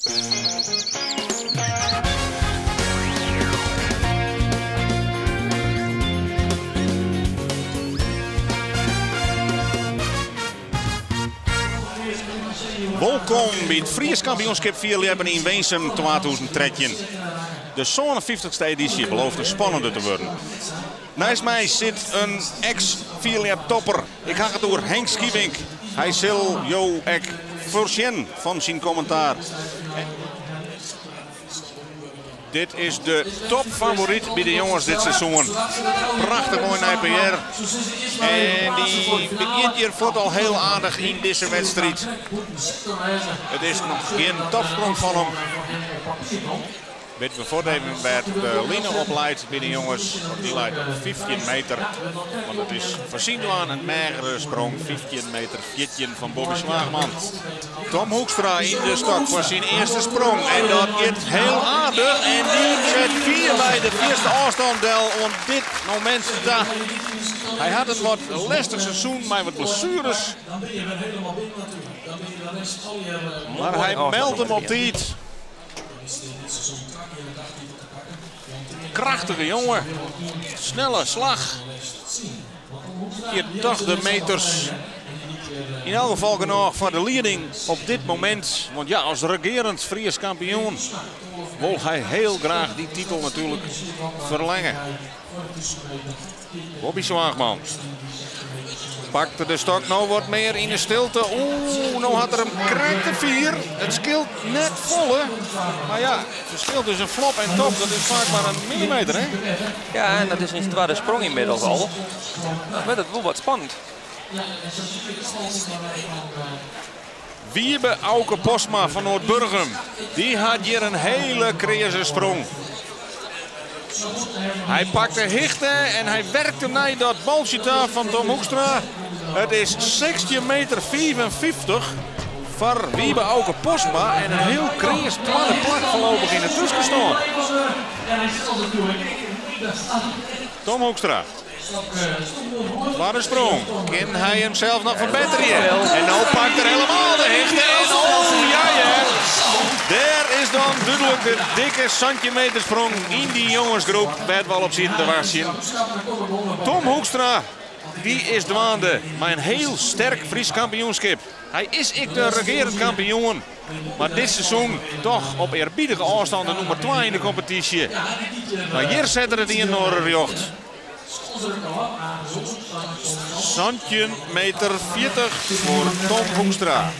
Wolkom by it Frysk kampioenskip fierljeppen yn Winsum 2013. De 57ste edysje belooft in spannende te wurden. Neist my sit in eks-fierljeptopper. Ik ha it oer Henk Schievink. Hy sil jo ek foarsjen fan syn kommentaar. Dit is de topfavoryt by de jonges dit seizoen. Prachtich moai nij PR. En dy begjint hjir fuort al hiel aardich yn dizze wedstriid. It is noch gjin topsprong fan him. Wit we fuort even wêr't de line op leit by de jonges. Want dy leit op 15 meter. Want it is foar syn dwaan in meagere sprong. 15 meter 14 fan Bobby Zwaagman. Tom Hoekstra yn de stok foar syn earste sprong. En dat giet hiel aardich. En dy set fier by de fierste ôfstân del oant dit momint ta. Hy hat in wat lestich seizoen mei wat blessueres. Mar hy meldt him op tiid. Krachtige jonge, snelle slach. Hier toch de meters. In elk geval genôch foar de lieding op dit momint. Want ja, as regearend Frysk kampioen wol hy hiel graach dy titel natuerlik ferlinge. Bobby Zwaagman pakte de stok no wat mear yn de stilte. Oeh, no hat er him krekt te fier. It skeelt net folle. Mar ja, it ferskil tusken flop en top, dat is faak mar in millimeter, hè? Ja, en dat is syn twadde sprong ynmiddels al. Dan wurdt it wol wat spannend. Wiebe Auke Postma fan Noardburgum, dy hat hjir in hiele kreaze sprong. Hy pakt de hichte en hy werkt him nei dat baltsje ta fan Tom Hoekstra. It is 16 meter 55 foar Wiebe Auke Postma en in hiel kreas twadde plak foarlopich yn de tuskenstân. Tom Hoekstra. Twadde sprong. Kin hy himsels noch ferbetterje? En no pakt er helemaal de hichte. En oh ja ja. Dêr is dan dúdlik de dikke centimetersprong yn dy jongesgroep wêr't we al op sieten te wachtsjen. Tom Hoekstra, dy is dwaande mei in hiel sterk Frysk kampioenskip. Hy is ek de regearend kampioen. Mar dit seizoen toch op earbiedige ôfstân de nûmer 2 yn de kompetysje. Mar hjir set er it ien en oar rjocht. 17 meter 40 foar Tom Hoekstra.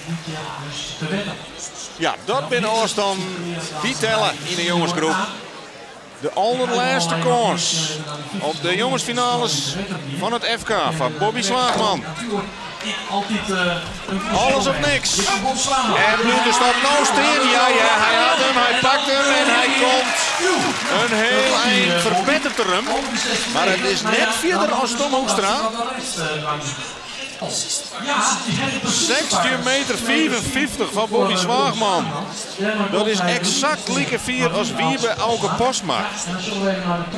Ja, dat binne ôfstannen dy telle yn de jongesgroep. De alderlêste kâns op de jongesfinales fan it FK foar Bobby Zwaagman. Alles of niks. En bliuwt de stok no stean? Ja, ja, hy hat him, hy pakt him en hy komt in hiel ein ferbettert er him. Mar it is net fierder as Tom Hoekstra. 16 meter 55 fan Bobby Zwaagman. Dat is eksakt like fier as Wiebe Auke Postma.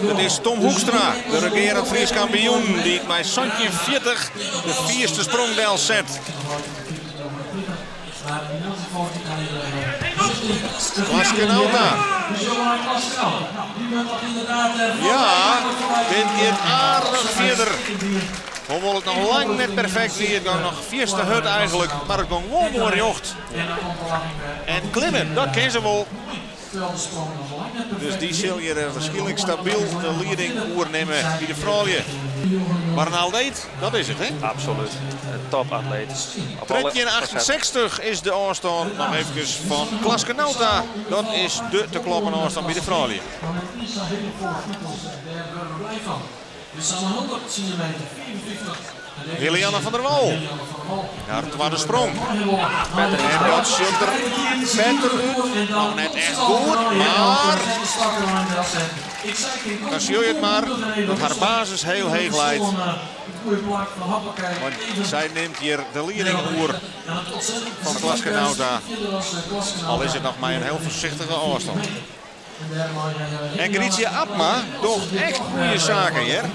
It is Tom Hoekstra, de regearend Frysk kampioen, dy't mei 17,40 de fierste sprong delset. Klaske Nauta. Ja, dit giet aardich fierder. Hoewol it noch lang net perfekt wie, it gong noch fierste hurd eigentlik, mar it gong wol moai rjocht. En klimme, dat kin se wol. Dus dy sil hjir wierskynlik stabyl de lieding oernimme by de froulju. Mar in atleet, dat is it, hè? Absolút. In topatleet. 13,68 is de ôfstân noch efkes fan Klaske Nauta. Dat is de te kloppen ôfstân by de froulju. Lilianne van der Wal. Har twadde sprong. En dat sjocht der better út. Noch net echt goed, mar dan sjoch je it mar dat har basis hiel heech leit. Want sy nimt hjir de lieding oer fan Klaske Nauta. Al is it noch mei in hiel foarsichtige ôfstân. En Grietje Abma docht ek goede saken hjir.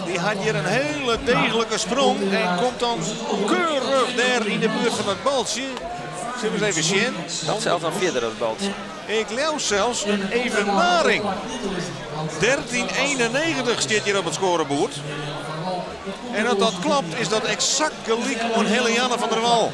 Dy hat hjir in hiele deeglike sprong en komt dan keurich dêr yn de buert fan dat baltsje. Sille we ris even sjen? Dat sels noch fierder as baltsje. Ik leau sels in evenaring. 13,91 stiet hjir op it skoareboerd. En as dat klopt, is dat eksakt gelyk oan Helianne van der Wal.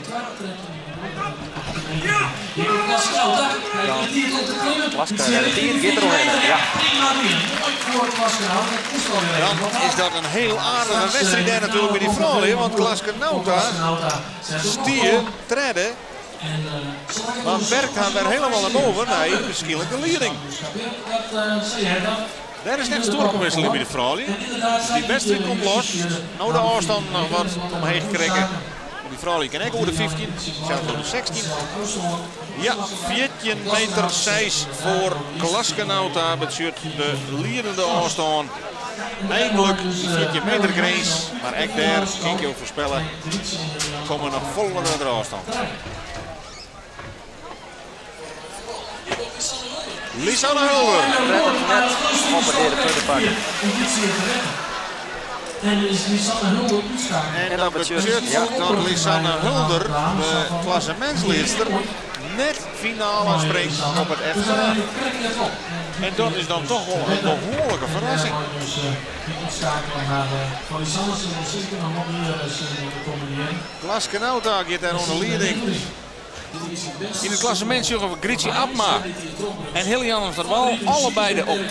Dan is dat in hiel aardige wedstriid dêr natuerlik by dy froulju, want Klaske Nauta stie tredde, mar werkt har wer helemaal nei boven nei wierskynlik de lieding. Dêr is net stoarkomwisseling by de froulju. Dy wedstriid komt los. No de ôfstân noch wat omheech krikke. Want dy froulju kinne ek oer de 15, sels oer de 16. Ja, 14 meter 6 foar Klaske Nauta betsjut de liedende ôfstân. Eindelijk de 14 meter grins, mar ek dêr kin ik jo foarspelle, komme noch folle gruttere ôfstân. Lisanne Hulder. Ret it net om it deade punt te pakken. En dat betsjut dat Lisanne Hulder, de klassemintsliedster, net finale springt op it FK. En dat is dan toch wol in behoarlike ferrassing. Klaske Nauta giet dêr oan de lieding. Yn it klassemint sjogge we Grytsje Abma en Hille-Jan van der Wal allebeide op 13,91.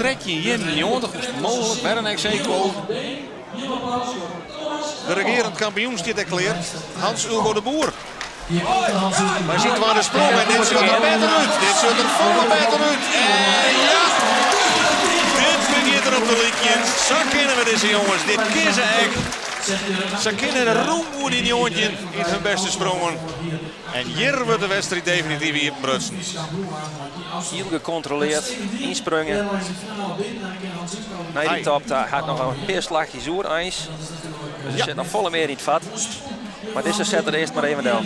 Hoe is it mooglik? Wer in ex aequo. De regearend kampioen stiet dêr klear, Hans Ulbo de Boer. Mei syn twadde sprong en dit sjocht der better út. Dit sjocht der folle better út. En ja, dit begjint der op te lykjen. Sa kinne we dizze jonges. Dit kinne se ek. Se kinne rûm oer dy 19 yn hun bêste sprongen. En hjir wurdt de wedstriid definityf iepenbrutsen. Hiel gekontroleard ynsprongen. Nei dy top ta hat noch in pear slachjes oer eins. Dus der sit noch folle mear yn it fat. Mar dizze set er earst mar even del.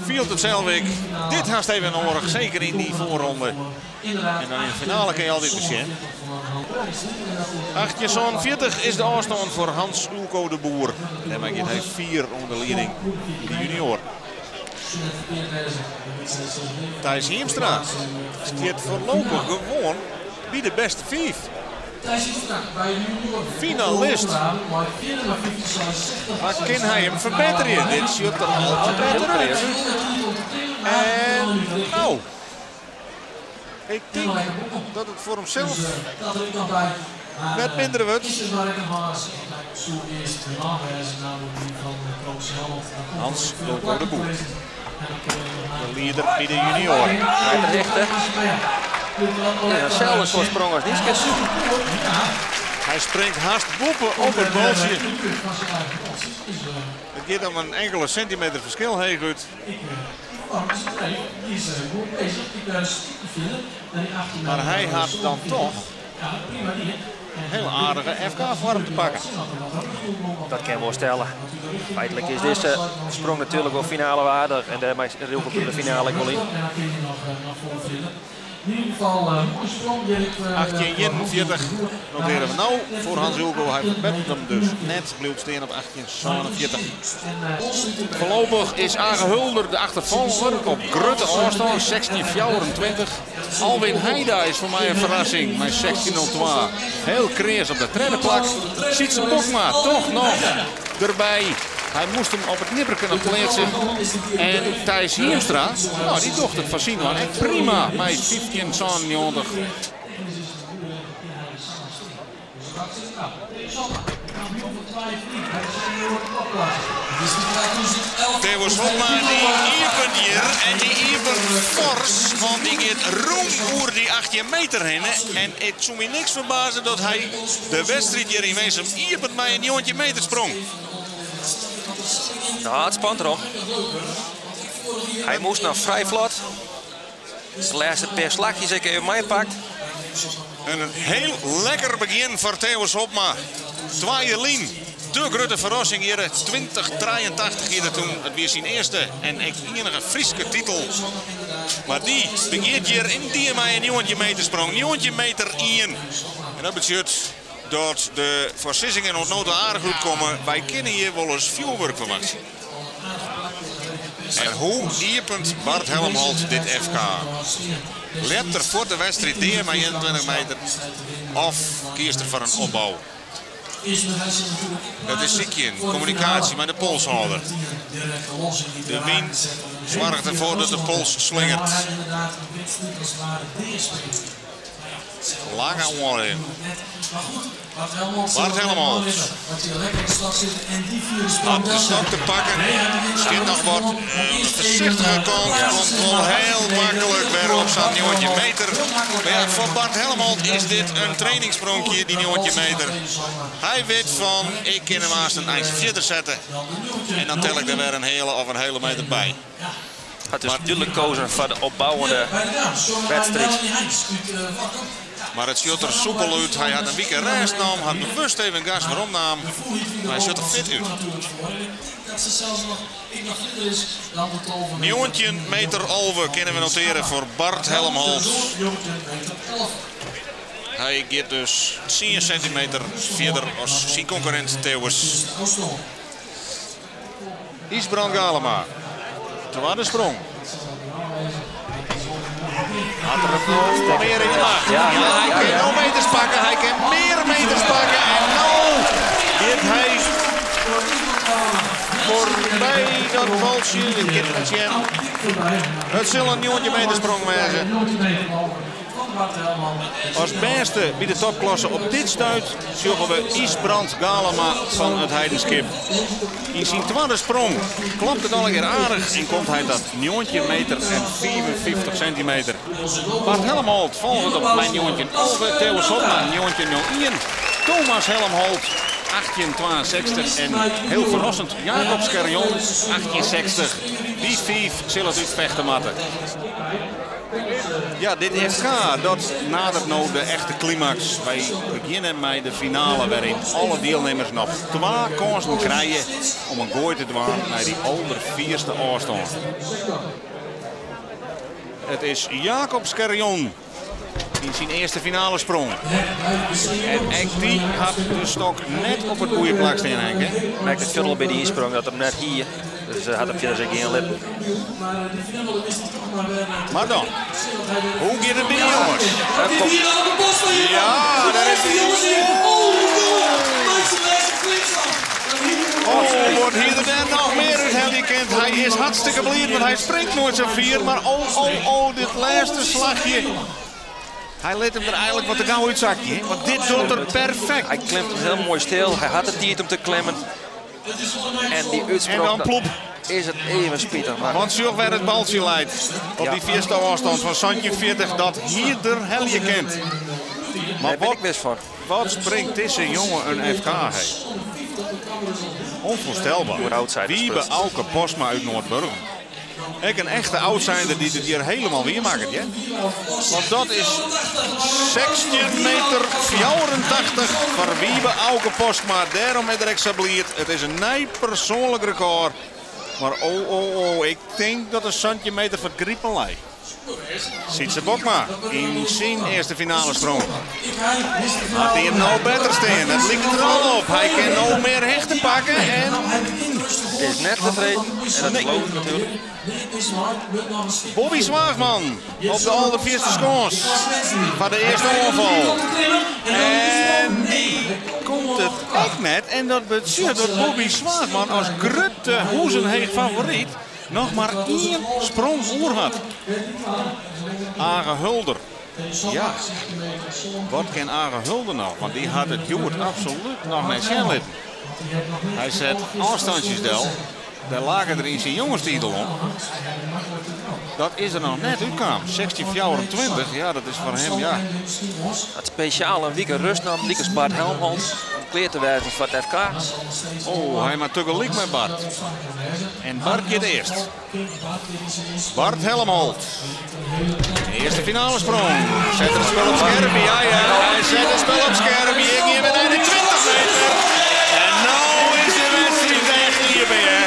Fielt it sels ek. Dit hast even noadich, seker yn dy foarronde. En dan yn de finale kin je altyd besjen. 18,47 is de ôfstân foar Hans Ulco de Boer. Dêrmei giet hy fier oan de lieding yn de junior. Thijs Hiemstra stiet foarlopich gewoan by de bêste fiif. Finalist. Mar kin hy him ferbetterje? Dit sjocht der al te better út. En no, ik tink dat it foar himsels net minder wurdt. Hans Ulco de Boer, de lieder by de junioaren. Richter. Ja, itselde soart sprong as Nieske. Hy springt hast boppe op it baltsje. It giet om in inkele sintimeter ferskil heechút. Mar hy hat dan toch in hiel aardige FK-foarm te pakken. Dat kin wol stelle. Feitlik is dizze sprong natuerlik wol finale waardich en dêrmei rjocht op de finale ek wol yn. 1841 notearje we no foar Hans Ulco. Hy ferbetteret him dus net, bliuwt stean op 1847. Foarlopich is Age Hulder de achterfolger op grutte ôfstân, 1624. Alwin Heida is foar my in ferrassing mei 1602. Hiel kreas op de tredde plak. Sietse Bokma toch noch derby. Hy moast him op it nipperke noch pleatse. En Thijs Hiemstra, nou, dy docht it foar syn dwaan ek prima mei 1597. Thewis Hobma dy iepent hjir en dy iepent fors, want dy giet rûm oer dy 18 meter hinne. En it soe my niks ferbaze dat hy de wedstriid hjir yn Winsum iepent mei in 19 meter sprong. Nou, it spant derom. Hy moast noch frij flot. De lêste pear slachjes ek even meipakt. In hiel lekker begjin foar Thewis Hobma. Twa jier lyn de grutte ferrassing hjir, 2083 gie der toen. It wie syn earste en ek iennige Fryske titel. Mar dy begjint hjir yndie mei in 19 meter sprong. 19 meter ien. En dat betsjut dat de foarsizzingen oant no ta aardich útkomme. Wy kinne hjir wolris fjoerwurk ferwachtsje. En hoe iepent Bart Helmholt dit FK? Let er voor de wedstrijd dea mei 21 meter of kiest er foar in opbou? Dat is sykjen, kommunikaasje mei de polshâlder. De wyn soarget derfoar dat de pols slingert. Lange oanrin. Bart Helmholt hat de stok te pakken. Stiet noch wat oan de foarsichtige kant. Komt wol hiel maklik wer op sa'n 19 meter. Mar ja, foar Bart Helmholt is dit in trainingsspronkje, dy 19 meter. Hy wit fan, ik kin him aanst in eintsje fierder sette. En dan tel ik der wer in heale of in heale meter by. Hat dus dúdlik kozen foar de opbouwende wedstriid. Mar it sjocht der soepel út. Hy hat in wike rêst naam, hat bewust even gas werom naam. Mar hy sjocht der fit út. 19 meter 11 kinne we noteare foar Bart Helmholt. Hy giet dus 10 sintimeter fierder as syn konkurrint Thewis. Ysbrand Galema, twadde sprong. Hat er it no mear yn de macht? Ja, hy kin no meters pakke, hy kin mear meters pakke en no giet hy foarby dat baltsje. Ik kin it net sjen. It sil in 19 meter sprong wêze. As bêste by de topklasse op dit stuit sjogge we Ysbrand Galema fan It Heidenskip. Yn syn twadde sprong klopt it allegear aardich en komt hy ta 19 meter en 55 sintimeter. Bart Helmholt folget op mei 19,11, Thewis Hobma 19,01, Thomas Helmholt 18,62 en hiel ferrassend Jacob Scherjon 18,60. Dy fiif sille it útfechte moatte. Ja, dit FK dat nadert no de echte klimaks. Wy begjinne mei de finale wêryn't alle dielnimmers noch twa kânsen krije om in goai te dwaan nei dy alderfierste ôfstân. It is Jacob Scherjon yn syn earste finalesprong. En ek dy hat de stok net op it goede plak stean, Henk. Merkt it fierder al by de ynsprong dat er him net hie. Dus hat er fierders ek gjin lippen. Mar dan, hoe giet it by de jonges? Ja, daar is hij. Oh, wat hie er dêr noch mear út helje kind. Hy is hartstikke bliid, want hy springt noait sa fier. Mar oh, oh, oh, dit lêste slachje. Hy lit him der eigenlik wat te gau útsakje, want dit docht er perfekt. Hy klimt him hiel moai stil. Hy hat de tiid om te klimmen. En dy útsprong, En dan ploep. is it even spitich. Mar Want sjoch wêr it baltsje leit. Op dy fierste ôfstân fan 47, dat hie er helje kind. Maar dêr bin ik wis fan. Wat springt dizze jonge in FK, hé. Onvoorstelbaar. Oer outsiders Wiebe sprutsen. Auke Postma út Noardburgum. Ek in echte outsider dy't it hjir hielendal wier makket, hear. Want dat is 16 meter 84 foar Wiebe Auke Postma. Dêrom is er ek sa bliid. It is in nij persoanlik rekôr. Mar oh, oh, oh, ik tink dat de 17 meter foar it gripen lei. Sytse Bokma yn syn earste finalesprong. Hat hy him no better stean? It liket der al op. Hy kin no mear hichte pakke en It is net tefreden en dat is logysk natuerlik. Bobby Zwaagman op de alderfierste skâns foar de earste oanfal. En dy komt it ek net. En dat betsjut dat Bobby Zwaagman as grutte hûzenheech favoryt noch mar ien sprong oer hat. Age Hulder. Ja, wat kin Age Hulder noch? Want dy hat it hjoed absolút noch net sjen litten. Hy set ôfstantsjes del. Dêr lake er yn syn jongestiid al om. Dat is der noch net útkaam. 16,24, ja, dat is foar him, ja. Hat spesjaal in wike rêst naam, lykas Bart Helmholt, om klear te wêzen foar it FK. Oh, hy moat tagelyk mei Bart. En Bart giet earst. Bart Helmholt. Earste finalesprong. Set er it spul op skerp? Ja, ja, hy set it spul op skerp. Hjir gean we nei de 20 meter. En no is de wedstriid echt iepen, hè.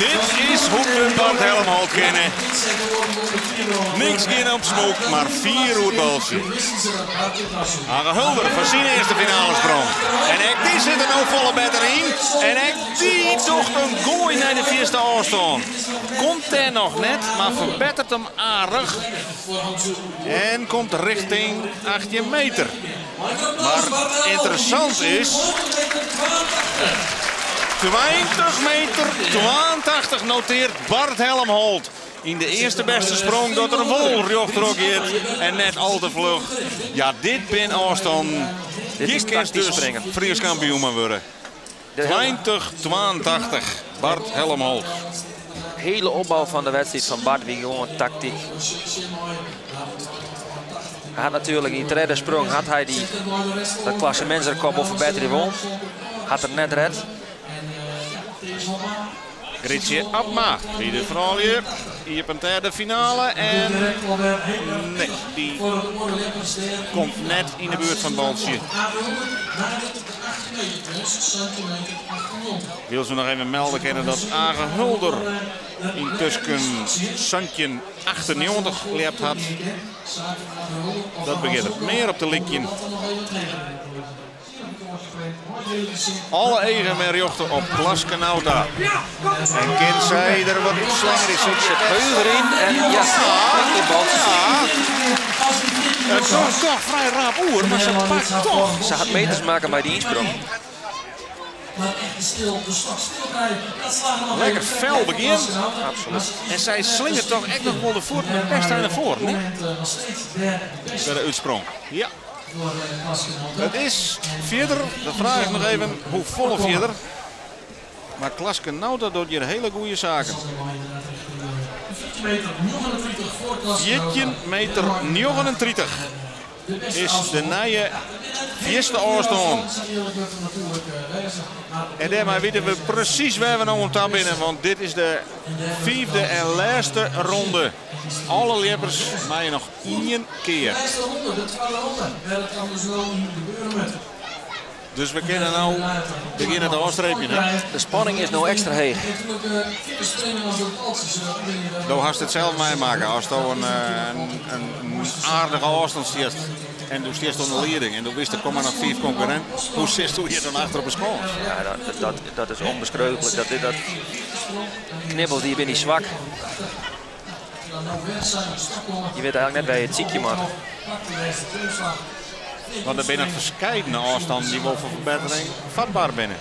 Dit is Hoe kin Bart Helmholt kinne? Niks gjin op smoek, mar fier oer it baltsje. Age Hulder foar syn earste finalesprong. En ek dy sit der no folle better yn. En ek dy docht in goai nei de fierste ôfstân. Komt dêr noch net, mar ferbettert him aardich. En komt richting 18 meter. Mar ynteressant is, 20 meter 82 noteart Bart Helmholt yn de earste bêste sprong dat er wol rjochttroch giet en net al te fluch. Ja, dit bin ôfstannen. Dit Hjir is kinst taktysk dus springen. Frysk kampioen mei wurde. 20-82, Bart Helmholt. Hele opbou fan de wedstriid fan Bart wie gewoan taktyk. Hy hat natuerlik yn de tredde sprong hat hy dy, dat klassemintsrekord wol ferbetterje wol. Hat er net red. Gritsje Abma by de froulju iepent dêr de finale en nee, dy komt net yn de buert fan it baltsje. Wil se noch even melde kinne dat Age Hulder yntusken 1798 ljept hat. Dat begjint der mear op te lykjen. Alle eagen wer rjochte op Klaske Nauta. En kin sy der wat útslingerje? Sit heger yn en ja, ja. Het komt toch vrij rap oer, mar se pakt toch. Se hat meters makke mei dy ynsprong. Lekker fel begjin. Absoluut. En sy slingert toch ek noch wol de fuotten it bêste nei foaren. Hè? By de útsprong. Ja. It is fierder. De fraach is noch even hoe folle fierder. Mar Klaske Nauta docht hjir hiele goede saken. 14 meter 39 is de nije fierste ôfstân. En dêrmei witte we presys wêr't we no oan ta binne, want dit is de fiifde en lêste ronde. Alle ljeppers meie noch ien kear. Dus we kinne no begjinne te ôfstreepjen. Hè? De spanning is no ekstra heech. Do hast it sels meimakke asto in aardige ôfstân stiest en do stiest oan de lieding en do witst der komme noch fiif konkurrinten. Hoe sitsto hjir dan achter op 'e skâns? Ja, dat is ûnbeskriuwlik. Dat, dat knibbels dy binne swak. Je wit eigentlik net wêr't je it sykje moatte. Want der binne ferskeidene ôfstannen dy't wol foar ferbettering fatber binne.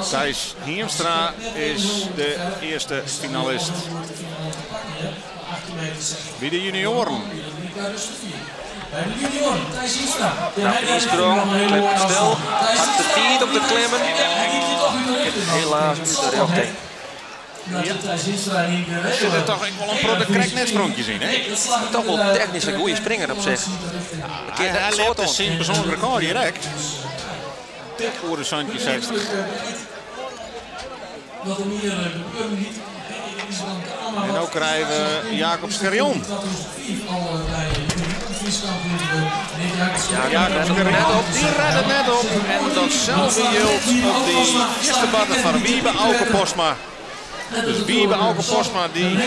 Thijs Hiemstra is de earste finalist by de junioaren. Nou, ynsprongen, klimt stil, hat de tiid om te klimmen. Helaas út de rjochting. Ja. Der sitte toch ek wol in protte krekt net spronkjes yn, hè? Toch wol technysk in goede springer op sich. Hy ljept syn persoanlik rekôr hjir ek. Dik oer de 1760. En no krije we Jacob Scherjon. Jacob Scherjon, dy rêdt it net op. En datselde jildt op dy earste barre foar Wiebe Auke Postma. Dus Wiebe Auke Postma dy...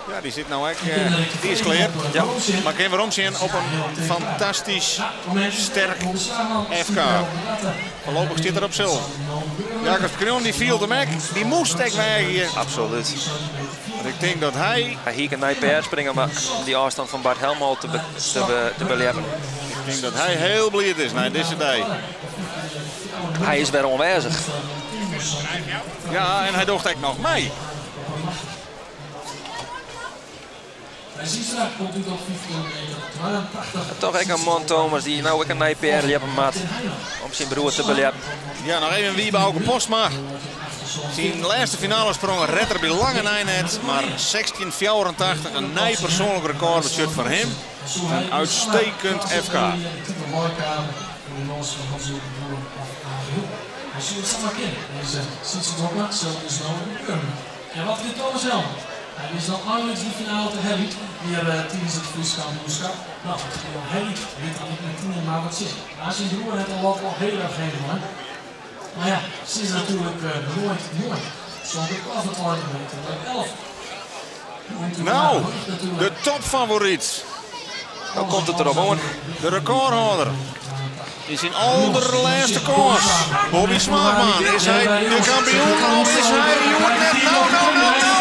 Ja, dy sit no ek, dy is klear. Ja. Mar kin werom sjen op in fantastysk sterk FK. Foarlopich stiet er op sulver. Jacob Scherjon dy fielt him ek. Dy moast ek weagje. Absoluut. Want ik tink dat hy... Hy hie in nij PR springe mar om dy ôfstân fan Bart Helmholt te beljeppen. Ik tink dat hy hiel bliid is nei dizze dei. Hy is wer oanwêzich. Ja, en hy docht ek noch mei. Toch ek in man Thomas dy't no ek in nij PR ljeppe moat om syn broer te beljeppen. Ja, noch even Wiebe Auke Postma. Syn lêste finalesprong redt er by lange nei net, mar 16,84, in nij persoanlik rekôr betsjut foar him in uitstekend FK. Hij wist dan eindelijk die finale te hebben hier tijdens het Fries kampioenschap. Nou, Harry weet dan niet met tien maar wat zit. Maar zijn broer heeft al wat al heel erg helemaal. Maar ja, ze is natuurlijk nooit mooi. Zonder kwalificatie met 11. Nou, de topfavoriet. Dan komt het erop aan. De recordhouder. Is in allerlaatste kans. Bobby Zwaagman, is hij de kampioen of is hij Joert net? Nou, nou, nou, nou.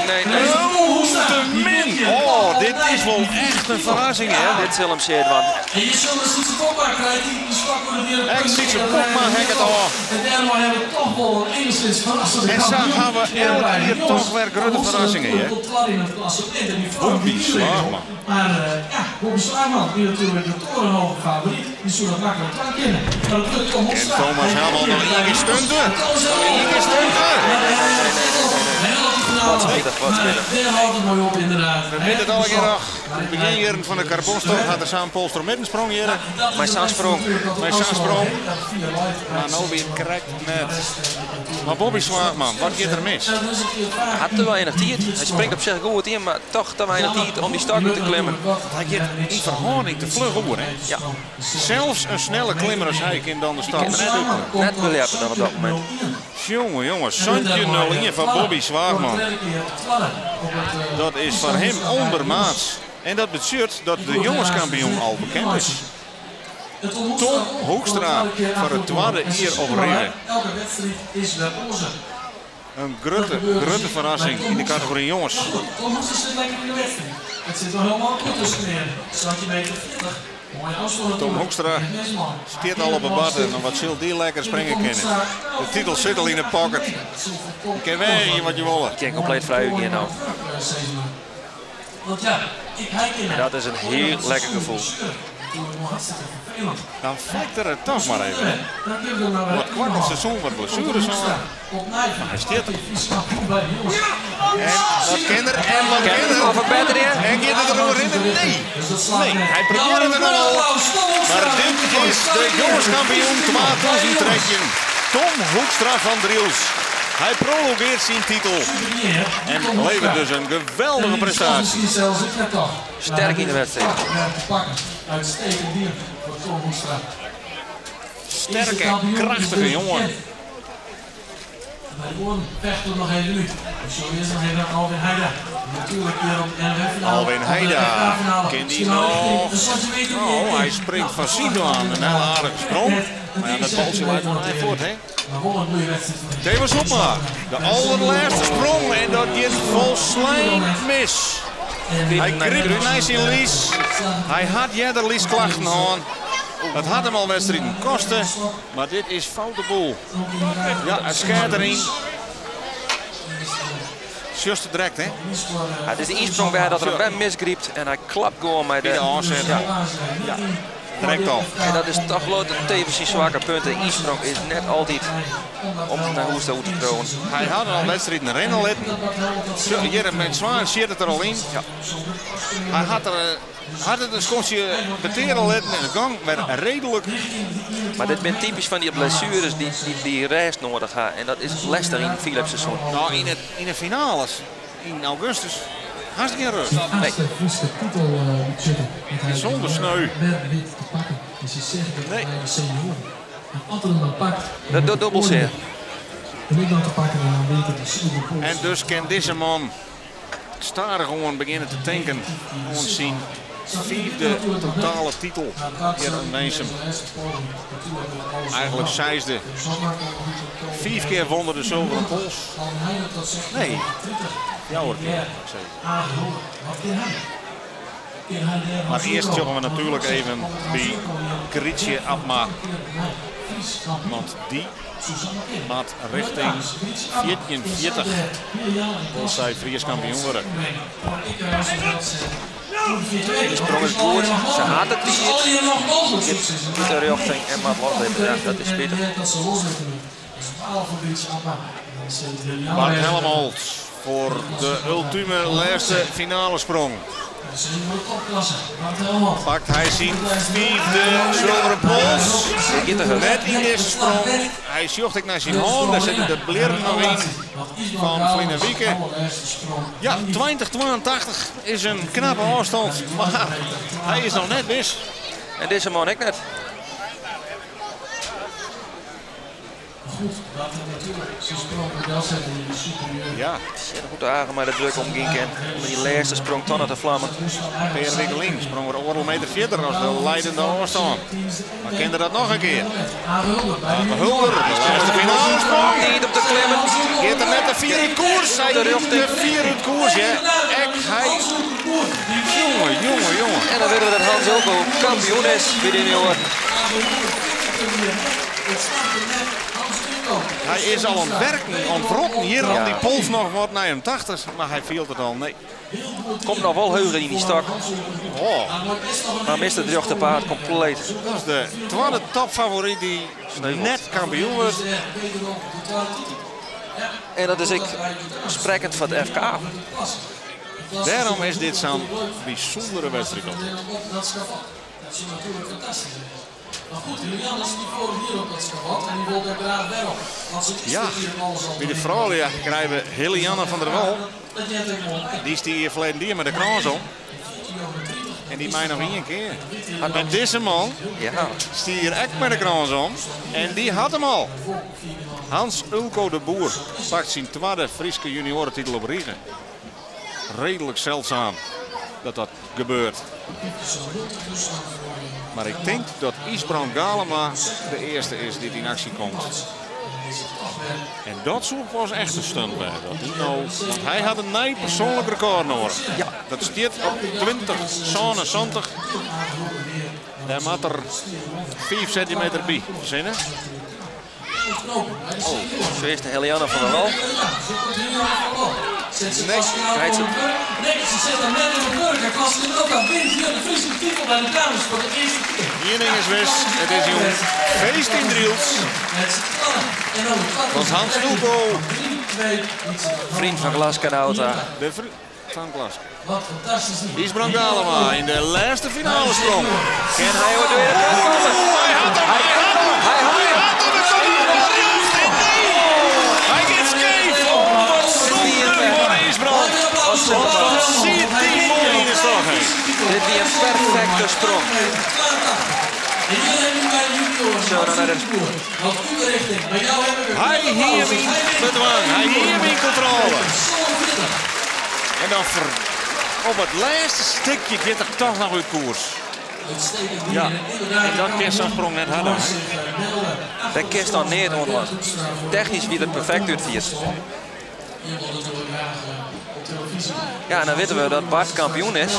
Nee, nee, nee. Oh, te min. Oh, dit is wel echt een verrassing, hè? Dit zal hem zeer want. En je zult een Sietse Popma krijgen, die stok weer Echt Sietse Popma hek het al. En daardoor hebben we toch wel een enigszins verrassende En zo kampioen. gaan we elke keer toch weer grote verrassingen, hè? Tot tweede in het klassement en die Bobby Zwaagman. Maar ja, Bobby Zwaagman, die natuurlijk de torenhoge favoriet, die zou dat makkelijk aan kennen. Maar dat lukt Tom En Hoekstra. Thomas Helmond nog één keer stunten. Nog één keer stunten. Wat spittig, wat spittig. Daar houdt het mooi op, inderdaad. We weten het al een keer nog. Begin van de carbonstoot gaat er samen Polster met een sprong hier. Maar zo'n sprong. Maar zo'n sprong. Maar nou weer correct net. Maar Bobby Zwaagman, wat gaat er mis? Hij had te weinig tijd. Hij springt op zich goed in, maar toch te weinig tijd om die start te klimmen. Hij gaat in verhouding te vlug over, hè? Ja. Zelfs een snelle klimmer als hij kan dan de start net uit. Net beleppen dan op dat moment. Jongen, jongen, Santje 0-1 van Bobby Zwaagman. Dat is voor hem ondermaats. En dat betekent dat de jongenskampioen al bekend is. Tom Hoekstra voor het tweede hier op rij. Elke wedstrijd is weer onze. Een grote, grote verrassing in de categorie jongens. Tom Hoekstra zit lekker in de wedstrijd. Het zit er helemaal goed tussen neer. Slotje meter 40. Mooie afstand. Tom Hoekstra stiert al op een bad en wat zal die lekker springen kennen. De titel zit al in de pocket. Je kan weg wat je wil. Ik kan compleet vrij hier nou. Want ja, ik hijk in. En dat is een heel lekker gevoel. Dan flikt er het toch maar even. Wat kwart seizoen, wat blessures aan. Maar hij stiert er. En wat kinder en wat kinder. Of het beter in. En gaat het er nog in? Nee. Nee, hij probeert het nog al. Maar dit is de jongenskampioen 2013. Tom Hoekstra van Driels. Hij prolongeert zijn titel. En levert dus een geweldige prestatie. Sterk in de wedstrijd. Uitstekend dier voor Tom Hoekstra. Sterke, krachtige jongen. Bij de oren vechten we nog even uit. Zo is nog even Alwin Heida. Natuurlijk weer op de NRF-finale. Alwin Heida. Kent die nog? Oh, hij springt van Sido aan. Een hele aardige sprong. Maar ja, dat baltje lijkt wel hij voort, hè? Thewis Hobma. De allerlaatste sprong. En dat gaat volslijn mis. Hij gript naar zijn lies. Hij had eerder liesklachten aan. Dat had hem al wedstrijden kosten. Maar dit is foute boel. Ja, het schijnt erin. Just direct, hè? Ja, het is de insprong bij dat er een ben misgriept en hij klapt gewoon met de aanzet. Ja. Ja. Direct al. En dat is toch wel de tevens zijn zwakke punt. De insprong is net altijd om naar Hoesta te kroon. Hij had al wedstrijden rennen litten. Hier met Zwaan zit het er al in. Ja. Hij had er had het een schotje beteren litten en de gang werd redelijk. Maar dit bent typisch van die blessures die rest nodig hebben. En dat is lastig in het Philips seizoen. Nou, in de finales in augustus hartstikke rust. Nee. Zonder sneu. Nee. Dat dubbel zeer. En dus kan deze man starig gewoon beginnen te tanken. Ons zien vierde totale titel hier in Winsum. Eigenlijk zesde. 5 keer won de zilveren pols. Nee. Ja hoor, Maar eerst zullen we natuurlijk even bij Grietje Abma. Want die maat richting 1440. Als zij Fries kampioen worden. De sprong is goed. Ze haat het niet. De richting en maar loslippen. Ja, dat is pittig. Bart Helmholt voor de ultieme laatste finale sprong. Pakt hij zijn vierde zilveren pols. giet te hurd. Net yn dizze sprong. Hy sjocht ek nei syn hân, dêr sitte de blierren noch yn fan ferline wike. Ja, 2082 is in knappe ôfstân, mar hy is noch net wis. En dizze man ek net. Goed, dat hij natuurlijk zijn sprong wel zetten in de superieur. Ja. Sjen hoe't de Age mei de druk omgean kin. Om dy lêste sprong toch noch te flammen. Pear wike lyn sprong er oardel meter fierder as de leidende ôfstân. Mar kin er dat noch in kear? Age Hulder, de lêste finale sprong. Tiid om te klimmen. Giet er net te fier út koers? Hy giet te fier út koers, ja. Ek hy. Jonge, jonge, jonge. En dan witte we dat Hans Ulco kampioen is by de junioaren. Hy is al oan it werken, oan it wrotten hjir om dy pols noch wat nei him 80, mar hy fielt it al. Nee. Komt noch wol heger yn dy stok. Oh. Mar mist it rjochte paad kompleet. Dat is de twadde topfavoryt dy't net kampioen wurdt. En dat is ek sprekkend foar it FK. Dêrom is dit sa'n bysûndere wedstriid altyd. Ja, by de froulju krije we Hillejanne van der Wal. Dy stie hjir ferleden jier mei de krâns om. En dy mei noch ien kear. En dizze man stie hjir ek mei de krâns om. En dy hat him al. Hans Ulco de Boer pakt syn twadde Fryske junioaretitel op rige. Redelijk zeldzaam dat dat gebeurt. Mar ik tink dat Ysbrand Galema de earste is dy't yn aksje komt. En dat soe pas echt in stunt wêze. Dat dy no, want hy hat in nij persoanlik rekôr nedich. Ja. Dat stiet op 20,77. Dêr moat er 5 sintimeter by fersinne. Oh, zo is de Helianne van der Wal. Nee, krijgt ze. Nee, ze zit er net in de burger. Klaske Nauta wint hier de Friese titel bij de dames voor de eerste keer. Ien ding is wis, it is jûn feest yn Drylts. Want Hans Ulco. Vriend van Klaske Nauta. De vriend van Klaske. Wat fantastisch. Ysbrand Galema yn de lêste finale sprong. Kin hy oer de tweede punt komme? Hy hat him! Hy hat him! Hy hat him! Hy hat him! It komt op de rjocht en nee! Hy giet skeef! Wat zonde foar Ysbrand! Wat siet dy moai yn de stok heen. Dit wie in perfekte sprong. Zo, dan naar de... Hy hie him yn bedwang. Hy hie him yn kontrôle. En dan op it lêste stikje giet er toch noch út koers. Ja, en dat kin sa'n sprong net hawwe. Dêr kinst dan neat oan dwaan. Technysk wie it perfekt útfierd. Ja, en dan witte we dat Bart kampioen is.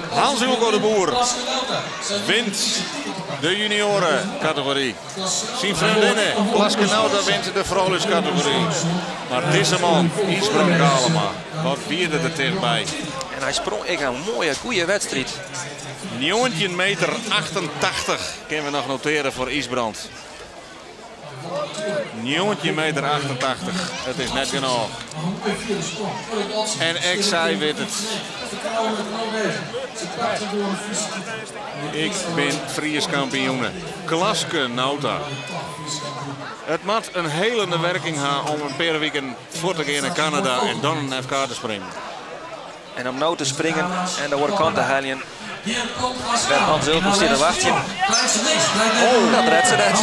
Hans Ulco de Boer wint de juniorencategorie. Syn freondinne Klaske Nauta wint de frouljuskategory. Mar dizze man, Ysbrand Galema, wat wie der der tichtby. En hy sprong ek in moaie, goede wedstriid. 19 meter 88 kinne we noch notearje foar Ysbrand. 19 meter 88, it is net genôch. En ek sy wit it. Ik bin Frysk kampioene. Klaske Nauta. It moat in helende werking ha om in pear wiken fuort te gean nei Kanada en dan in FK te springen. En om no te springen en de oare kant te heljen. Wêr Hans Ulco stiet te wachtsjen. Oh, dat redt se net.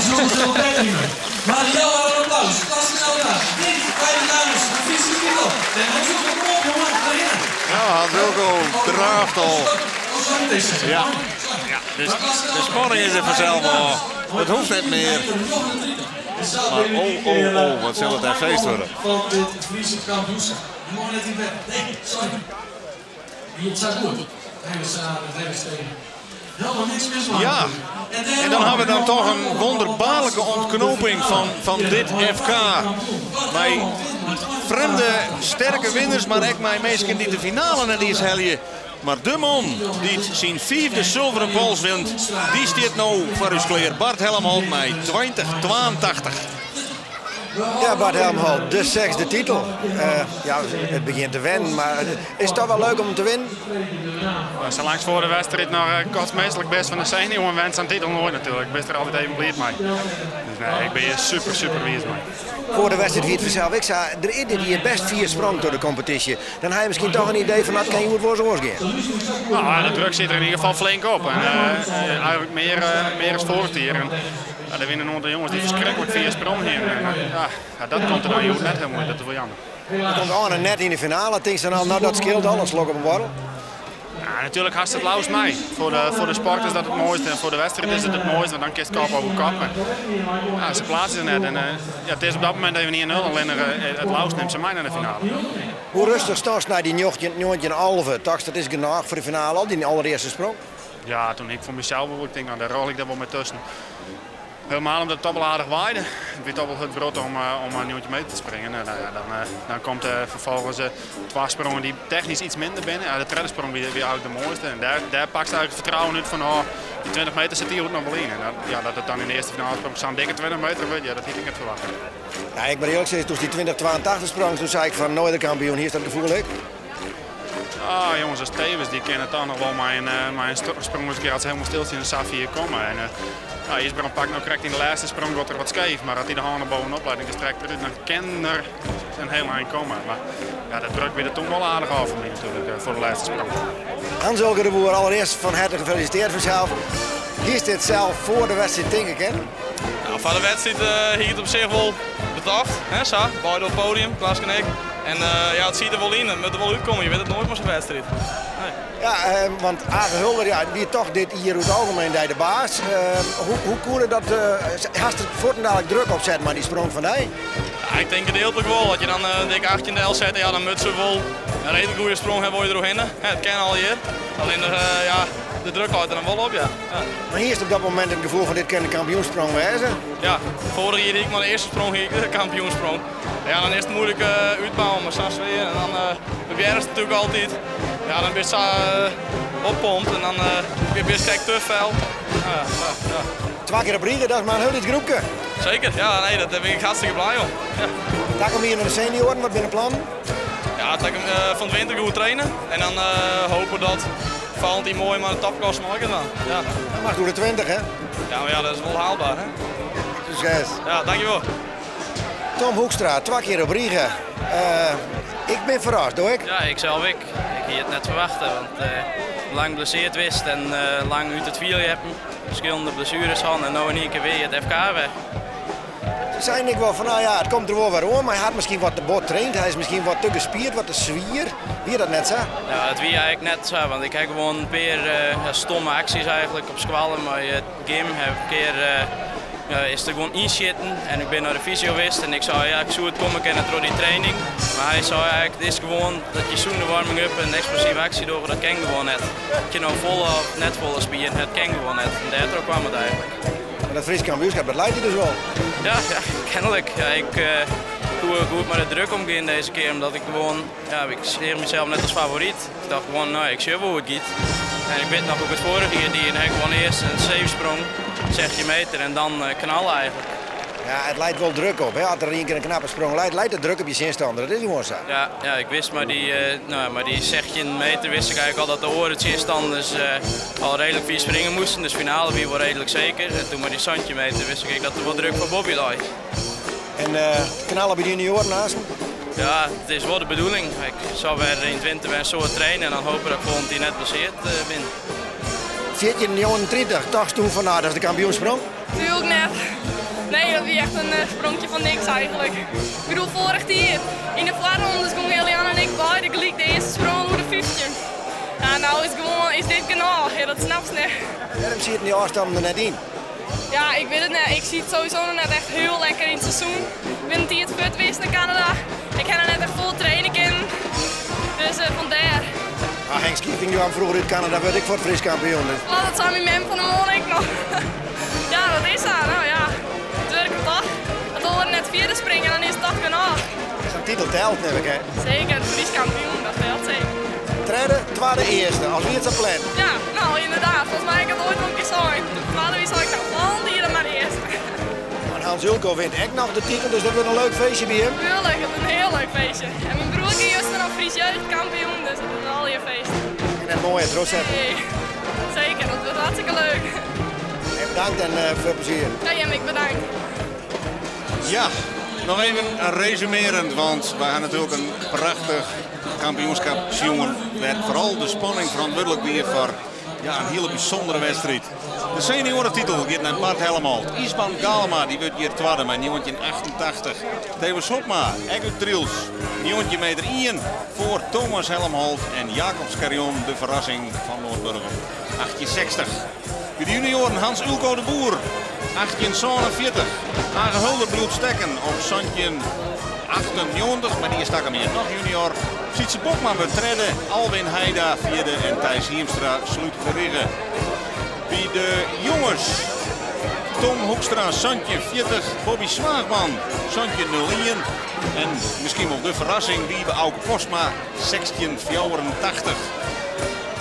Nou, Hans Ulco draaft al. Ja, ja dus de spanning is er vanzelf al. Het hoeft net mear. Mar oh, oh, oh, wat sil it in feest wurde. Ja, en dan ha we dan toch in wonderbaarlike ûntknoping fan dit FK. Mei frjemde sterke winners, mar ek mei minsken dy't de finale net iens helje. Mar de man dy't syn fiifde sulveren pols wint, dy stiet no foar ús klear. Bart Helmholt mei 2082. Ja, Bart Helmholt, de sechsde titel. Ja, it begjint te wennen, mar is it toch wel leuk om te winnen? Salangst foar de wedstriid noch kotsminslik bist fan de senuwen, went sa'n titel noait natuerlik. Bist der altyd even bliid mei. Dus nee, ik bin hjir super, super wiis mei. Foar de wedstriid wie it fansels ek sa, der is dit jier best fier sprong troch de kompetysje. Dan ha je miskien toch in idee fan dat kin hjoed wolris oars gean. No, de druk sit der yn ieder gefal flink op. En eigenlik mear as foarich jier. En, ja, der wiene in oantal jonges dy't ferskriklik fier sprong hiene. En, ja, dat komt der dan hjoed net helemaal út, dat is wol jammer. Der komt Arne net yn de finale, tinkst dan al, no dat skeelt al, in slok op in boarrel? Ja, natuerlik hast it leafst mei. Foar de sport is dat it moaiste en foar de wedstriid is it it moaiste, want dan kinst kop over kop. Ja, se pleatse se net en ja, it is op dat momint even 1-0, allinnich it leafst nimt se mei nei de finale. Hoe rêstich stast nei dy 19 11? Tochtst dat is genôch foar de finale al, dyn allerearste sprong? Ja, toen ik foar mysels wol, ik tink, no, dêr rol ik der wol mei tusken. Helemaal omdat it toch wol aardich waaide. It wie toch wol hurd brot om 19 meter te springen. Nou, ja, dan komt ferfolgens twa sprongen dy't technysk iets minder binne. Ja, de tredde sprong wie eigenlik de moaiste. En dêr pakst eigenlik it fertrouwen út fan, oh, dy 20 meter sit hjir noch wol yn. En dat, ja, dat it dan yn de earste finale sprong sa'n dikke 20 meter wurdt, ja, dat hie ik net ferwachte. Ja, ik moat earlik sizze, doe'tst dy 2082 sprongst, doe sei ik fan no is de kampioen. Hiest dat gefoel ek? Ah, jonges as Tewes, dy kinne toch noch wol mei in sprong as se hielendal stilstean en sa fier komme. En, ja, IJsbrand pakt no krekt yn de lêste sprong wat er wat skeef, mar as hy de hân bovenop leit en gestrekt eruit, dan kin er in hiel ein komme. Mar ja, dat druk wie der toen wol aardich ôf foar my natuerlik, foar de lêste sprong. Hans Ulke de Boer, allerearst fan herte gefelisitearre fansels. Hiest dit sels foar de wedstriid tinke kinnen? Nou, foar de wedstriid hie ik it op sich wol betocht, hè, sa, beide op it podium, Klaske en ik. En ja, it siet der wol yn, it moat der wol útkomme, je witte it noait mei sa'n wedstriid. Nee. Ja, want Age Hulder, ja, wie toch dit jier oer it algemien dy de baas. Hoe koe dat, hast der fuortendalik druk op set mei dy sprong fan dy? Ja, ik tink gedeeltlik wol. As je dan dik 18 delsette, ja, dan moat se wol in reedlik goede sprong hawwe, wol je deroerhinne. It kin allegear. Allinnich, ja, de druk leit der dan wol op, ja. Ja. Mar hiest op dat momint it gefoel fan dit kin de kampioensprong wêze? Ja, foarich jier hie ik mei de earste sprong hie ik de kampioensprong. Ja, dan is it moeilik útbouwen mei sa'n sfear en dan probearrest natuerlik altyd. Ja, dan bist sa oppompt en dan bist krekt te fel. Ja, ja, ja. Twa kear op rige, dat is mar in hiel lyts groepke. Seker, ja, nee, dêr bin ik hartstikke blij om. Ja. Takom jier nei de senioaren, wat binne de plannen? Ja, takom, fan it winter goed trainen en dan hope dat Valentin moai mei de topklasse mei kin dwaan. Ja. Dan moatst oer de 20, hè? Ja, mar ja, dat is wol haalbaar, hè? Sukses. Ja, dankjewol. Tom Hoekstra, twa kear op rige. Ik bin ferrast, do ek? Ja, ik sels ek. Ik hie it net ferwachte, want lang blesseard west en lang út it fierljeppen. Ferskillende blessueres hân en no yn ien kear wer it FK wer. Se seinen ek wol fan, no ja, it komt der wol wer oan, mar hy hat miskien wat te bot traind, hy is miskien wat te gespierd, wat te swier. Wie dat net sa? Ja, dat wie eigenlik net sa, want ik ha gewoan in pear stomme aksjes eigenlik op skoalle mei it gym. Heb in kear is der gewoan ynsjitten en ik bin nei de fysio west en ik sei ja, ik soe it komme kinne troch dy training. Mar hy sei eigenlik, it is gewoan dat je sûnder warming-up in eksplosive aksje dogge, dat kin gewoan net. Oft je no folle of net folle spieren, it kin gewoan net. En dêrtroch kwam it eigenlik. Mar dat Frysk kampioenskip, dat leit dy dus wol? Ja, ja, kennelik. Ja, ik koe goed mei de druk omgean dizze kear, omdat ik gewoan, ja, ik seach mysels net as favoryt. Ik tocht gewoan, no, ik sjoch wol hoe't it giet. En ik wit noch hoe't ik it foarich jier die, dan ha ik gewoan earst in safe sprong, 16 meter, en dan knalle eigenlik. Ja, it leit wol druk op, hè? As der ien kear in knappe sprong leit, leit de druk op je tsjinstanner. Dat is gewoan sa. Ja, ja, ik wist mei dy, no, mei dy 16 meter wist ik eigenlik al dat de oare tsjinstanners al reedlik fier springe moasten. Dus finale wie wol reedlik seker. En toen mei dy 17 meter wist ik ek dat der wol druk foar Bobby lei. En knalle by de junioaren aansten? Ja, it is wol de bedoeling. Ik sil wer yn it winter wer in soad trainen en dan hope dat ik folgjend jier net blesseard bin. 1439, tochtst toen fan, no, dat is de kampioensprong? Tuurlijk net. Nee, dat wie echt een spronkje fan niks eigenlik. Ik bedoel, foarich jier yn de foarrondes gongen Eliane en ik beide gelyk de earste sprong oer de 15. Ja, no is gewoan, is dit genôch? Ja, dat snapst net. Wêrom sieten dy ôfstannen der net yn? Ja, ik wit it net. Ik siet sowieso noch net echt hiel lekker yn it seizoen. Ik bin in tiid fuort west nei Kanada. Ik ha noch net echt fol traine kinnen. Dus fandêr. Ah, Henk Schieving, dy kwam froeger út Kanada, wurdt ek fuort Frysk kampioen. Dus. Oh, dat sei myn mem fan 'e moarn ek noch. Ja, dat is sa. No ja, it wurket toch. As oaren net fierder springe, dan is it toch genôch. Sa'n titel telt, nim ik, hè? Seker, Frysk kampioen, dat telt seker. Tredde, twadde, earste, as wie it sa pland. Ja, no inderdaad. Folgens my ha ik it oait wol in kear sein. Toen twadde wie, sei ik, no, folgjend jier dan mar earste. Mar. Hans Ulco wint ek noch de titel, dus dat wurdt in leuk feestje by jim. Tuurlijk, dat is een heel leuk feestje. En mijn broer is juist nog Fries jeugdkampioen, dus dat is al je feest. En net mooi, het rozetten. Nee, zeker, dat wordt hartstikke leuk. En bedankt en veel plezier. Ja, Jemmik, bedankt. Ja, nog even resumerend, want we gaan natuurlijk een prachtig kampioenschap jongen. Waar vooral de spanning verantwoordelijk weer voor ja, een hele bijzondere wedstrijd. De seniorentitel gaat naar Bart Helmholt. Isban Galema die wordt hier tweede met 1988. Theo Sopma, ek uit Driels, 19 meter 1 voor Thomas Helmholt en Jacob Scarion, de verrassing van Noordburgum, 1860. Bij de junioren Hans Ulco de Boer, 1847. Age Hulder bloed stekken op Santje 98, maar die stak hem hier nog junior. Sietse Bokman wordt derde, Alwin Heida vierde en Thijs Hiemstra sluit de rigge. Bij de jongens Tom Hoekstra, Santje 40, Bobby Zwaagman, Santje 01. En misschien wel de verrassing, Wiebe Auke Postma, 1684.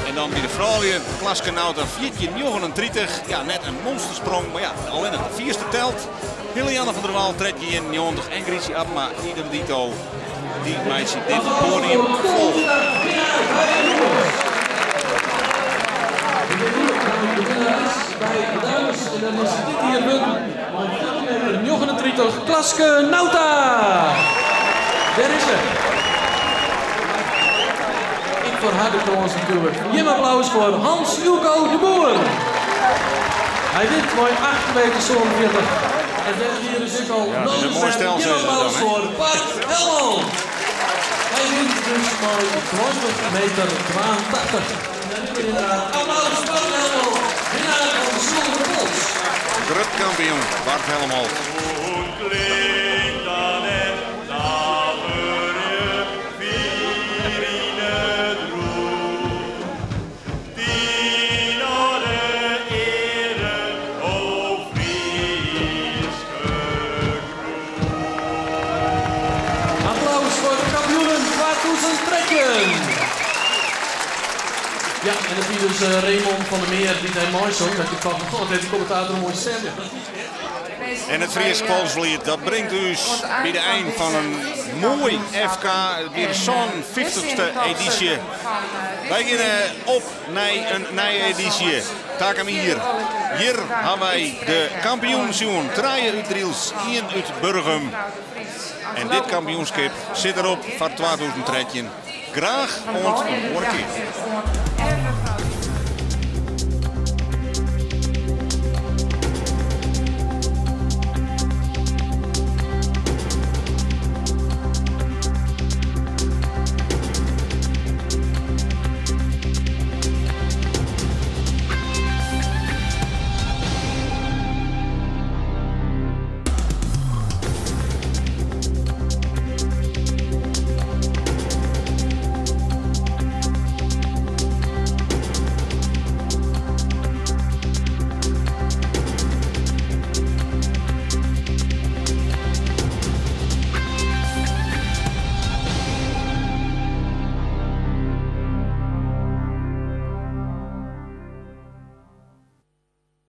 En dan bij de vrouwen, Klaske Nauta 1439. Ja, net een monstersprong, maar ja, alleen het de vierste telt. Lilianne van der Wal, Tredje in 90 en Grietje Abma, idem dito. Die meisje dit podium vol. De winnares bij de dames en dan is dit hier win. 39, Klaske Nauta. Daar is ze. Ik voor haar de kroons natuurlijk. Jim applaus voor Hans Ulco de Boer. Hij wint mooi 8 meter 47. En dat hier is ook al Ja, dat is een mooi stel, Jim zeggen ze applaus dan, hè? voor Bart Helmholt. Hij wint dus mooi 20 meter 82. En dan nu inderdaad applaus Bart Helmholt, winnaar van de Zilveren Pols. Grut kampioen Bart Helmholt. Applaus voor de kampioenen 2013. Ja, en dat is dus Raymond van der Meer die hij mooi zong. Dat je van, god, wat heeft die commentator een mooie stem. En het Fries Kwalsvliet, dat brengt u bij de eind van een mooi FK. Weer zo'n 50ste editie. Wij gaan op naar een nieuwe editie. Takamir. Hier hebben wij de kampioensjoen. Traaien uit Driels, 1 uit Burgum. En dit kampioenschap zit erop van 2013. Graag ont een keer.